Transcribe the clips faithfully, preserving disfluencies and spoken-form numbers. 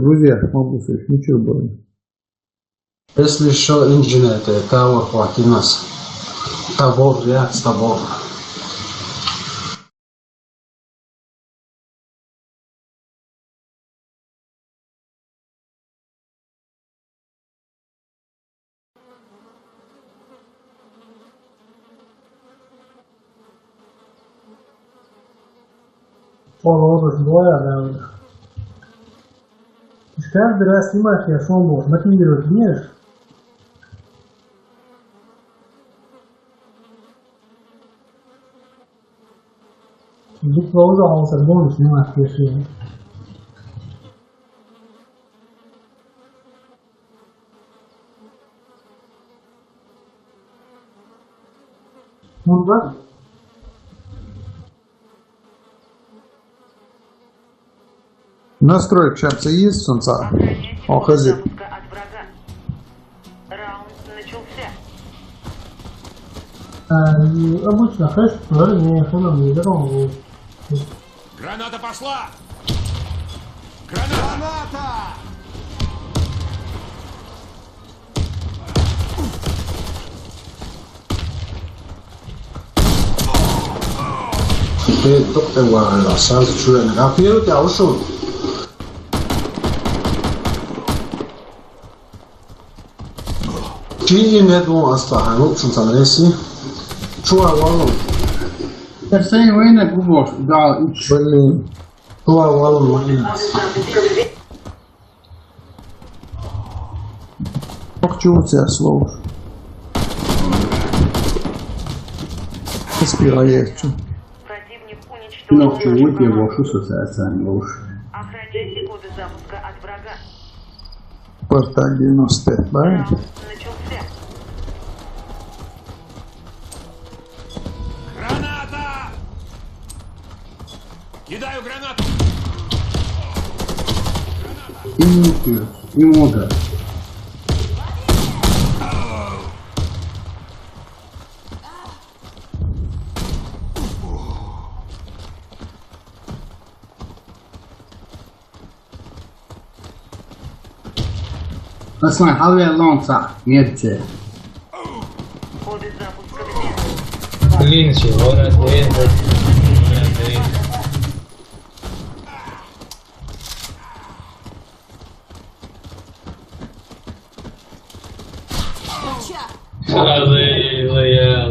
Друзья, мабдусович, ничего было. Если что, инженер, это Tower хватит нас. Тобор, я с тобой. Положишь двое, да. Ты ж каждый раз снимаешь, я шел был. Мотивировать умеешь? Вдруг тоже алса, будем снимать, пиши. Ну да. Настройка сейчас есть, солнца. О, хозяин. Раунд начался. А, и обычно хэш, наверное, не, не, не, не, не. Граната пошла! Граната! Теперь только ладно, сразу чуем. А первый я ушел. Чи имедлон аста, ханук сунсан реси. Чуа валун. Терсей война губош, да, уч. Блин. Чуа валун война. Ох, чего у тебя слов? Спиралецу. Противник уничтожен. Ну, чего тебе вошел социальный луж? Охраняйте коды запуска от врага. Спартак девяносто пять, правильно? Раунд начался. Граната! Кидаю гранату! И мутер, и мудер. Aslan, how we long sa, mirce. Блин, чего раз, блин, блин. Сразу и лоял.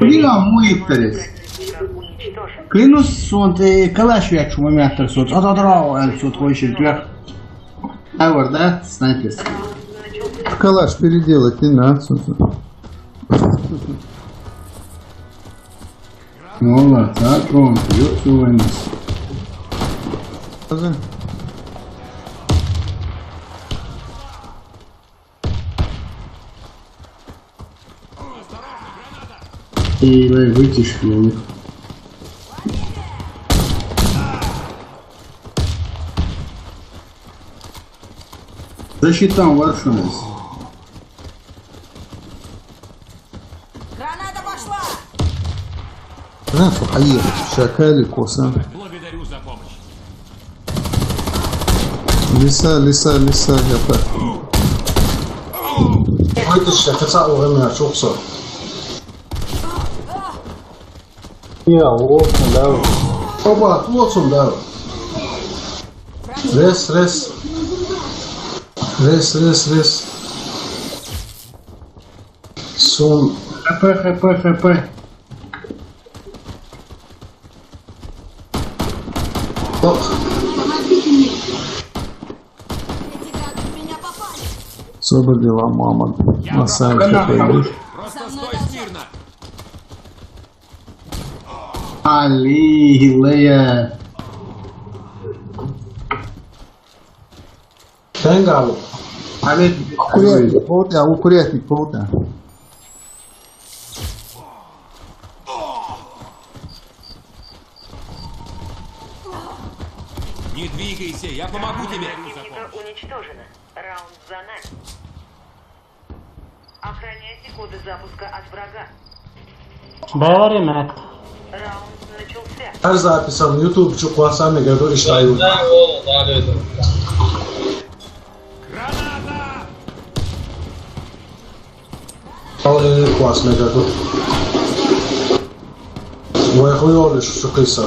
Блин, а мой интерес. Клянусь, он ты калаш я чума мятер сот, а то драо, а сот, ой, щит вверх. Авар, да? Снайперский. Калаш переделать не надо, солнца. Вала, так он, ёпсу войнас. И давай вытяжки у них. Защитам варшинас. Граната пошла! Знаешь, что поехать, шакали, коса. Благодарю за помощь. Лиса, лиса, лиса, я так. Ой, ты что, ты сам уже меня чухсо. Я, вот, да. Опа, вот он, да. Рез, рез. Рез, рез, рез. Сун. Х П, Х П, Х П. Ох. Особо дела, мама. На самом деле. Просто стой смирно. Али, Лея. Фенгал. Али, аккуратней, плотно, аккуратней, плотно. Не двигайся, я помогу тебе. Противника уничтожено. Раунд за нами. Охраняйте коды запуска от врага. Бери метку. Ар записам YouTube чу кхоссам мегаргда иштта. Ал э кхоссам мегаргда. Вай хуёлиш шу кхийсар.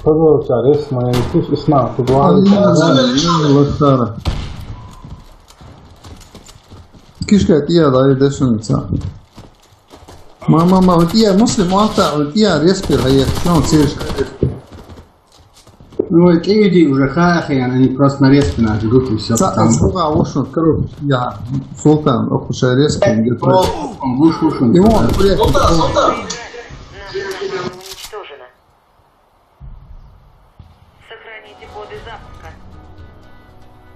Пожалуйста, респ ма итиш, исма, футбол. Лошара. Кишка тия дай дешунца. Мама, мама, вот я муслим, он та, вот я респир, а я, ну, цирш. Ну, кӀиди уже хахи, они просто на респи нажгут и всё. Са, там. Слуга, вошун, короче, я, Султан, охуша респи, где-то. Вошун, вошун. И он, блядь, Султан, Султан. Наша команда уничтожена. Сохраните коды запуска.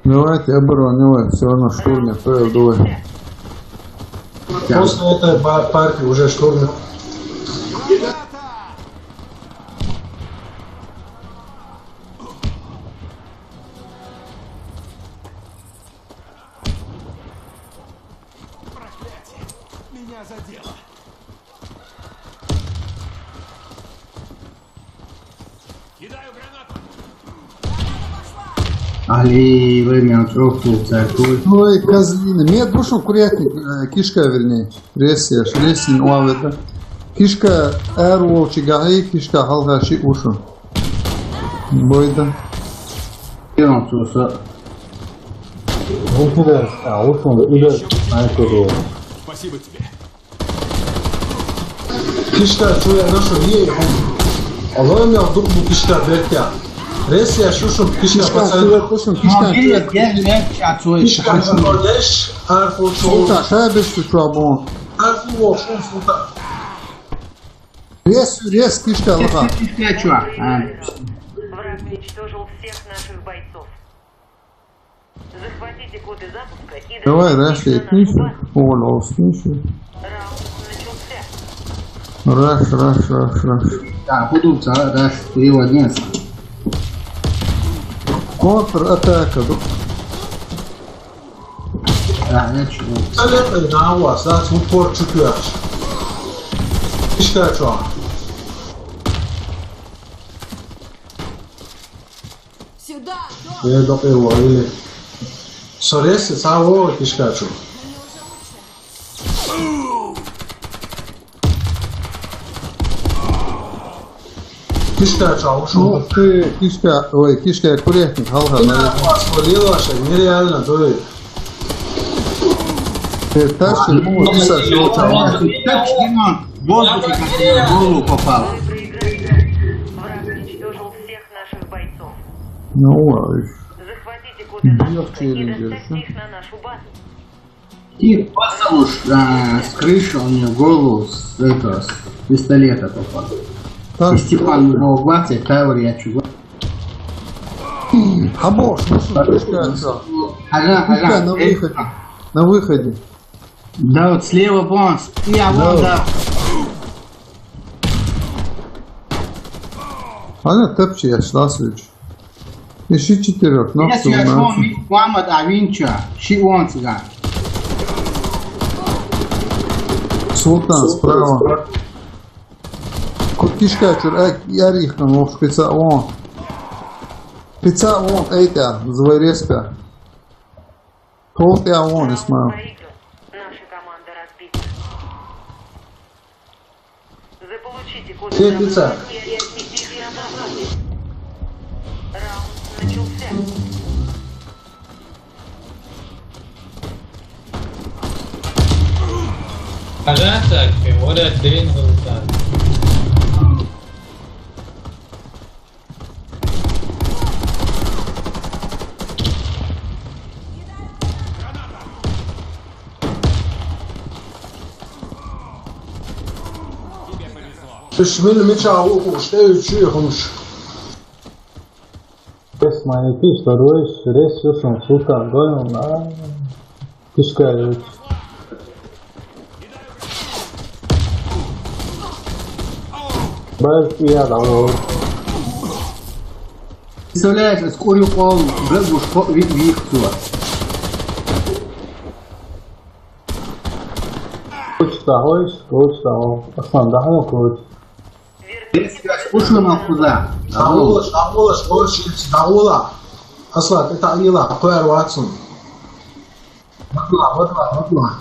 Давайте оборонивай, всё равно штурм, то я думаю. После этой ба-, партии уже штурм. Проклятие! Меня задело! Кидаю гранату! Али, время от округ закрой. Ой, козлина. Мед вошун курятник, э, кишка, вернее. Ресеш, ресин уавета. Кишка эр волчи гахи, кишка халхаши вошун. Бойда. Кем туса? Вошун да, а, вошун да, иде, ай, кудо. Спасибо тебе. Кишка, чуя, нашу, ей, хом. Алло, меня вдруг бу кишка бертя. Ресеш, шушум, кишка, кишка, пацан. Чуя, шушум, кишка, чуя, кишка, чуя, кишка, шушум. Кишка, арху, шушум. Султан, шабиш, шушум, бон. Арху, шушум, Султан. Рес, рес, кишка, лаха. Кишка, чуя. А. Враг уничтожил всех наших бойцов. Захватите коды запуска и... Давай, доставьте их на нашу базу. Раш, я слышу. Оль, оль, слышу. Раунд начался. Раш, раш, раш, раш. Так, буду за, раш, переводнес. Контратака. Да, я чего? Абсолютно на вас, да, вот корчу пьешь. Кишка чё? Сюда, Дон! Э, док, э, ло, э. Сорес, саво, кишка чу. Кишка чу, а ушел. Ух ты, кишка, ой, кишка, курятник, халха, наверное. Вас свалило, аж нереально, то есть. Э, так что, ну, вот, Саша, вот, а. Воздухе, как в голову попал. Враг уничтожил всех наших бойцов. Ну, ой. Захватите коды запуска и доставьте их на нашу базу. И послушай, а, с крыши он мне в голову с этого, с пистолета попал. Так. И Степан его глаз, и Тавр, я чего? Хабош, ну что, крышка, всё. Ага, ага. Крышка на выходе. На выходе. Да, вот слева бонс. И а вон, да. Ана тапчи, я шла сюда. Ещё четырёх, но... Если я шел, Мухаммад Авинча, ши он сюда. Султан справа. Кишка чур, э, ярих, но шпица он. Шпица он, эй, да, звай респя. Холт я вон, Исмаил. Наша команда разбита. Заполучите коды... Где пицца? Запуска и отнесите обратно. Раунд начался. Пожалуйста, вот это день. Шмил мича ухуш, тэ учи хумш. Рес майнитиш, второй, рес юшум, Султан, гойм, а. Кишка, ё. Баз я давно. Представляешь, из курю пол гагуш по вихцу. Кучта хойш, кучта хойш. Аслан, да хойш. Ушлама куда? Давула, давула, давула. Аслан, это Анила, Акуэр Ватсон. Ватла, ватла, ватла.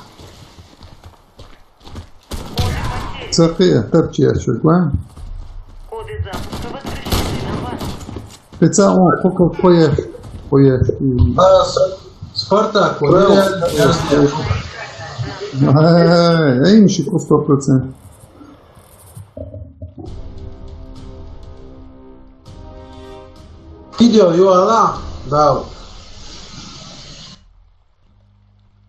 Церкви, тапчи я чугва. Коды запуска воскрешены на вас. Пицца, он, кока, коеш, коеш. А, С-, Спартак, вот, Правильно. Реально, я знаю. Ай, ай, ай, сто процентов. Видео, юала, да.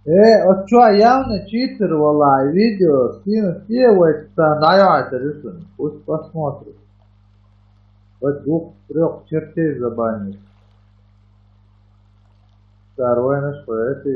Э, а чё, явно читер, валай, видео скинуть, и вот там, да, я это рисую. Пусть посмотрит. Вот двух-трёх чертей забанит. Второй наш, это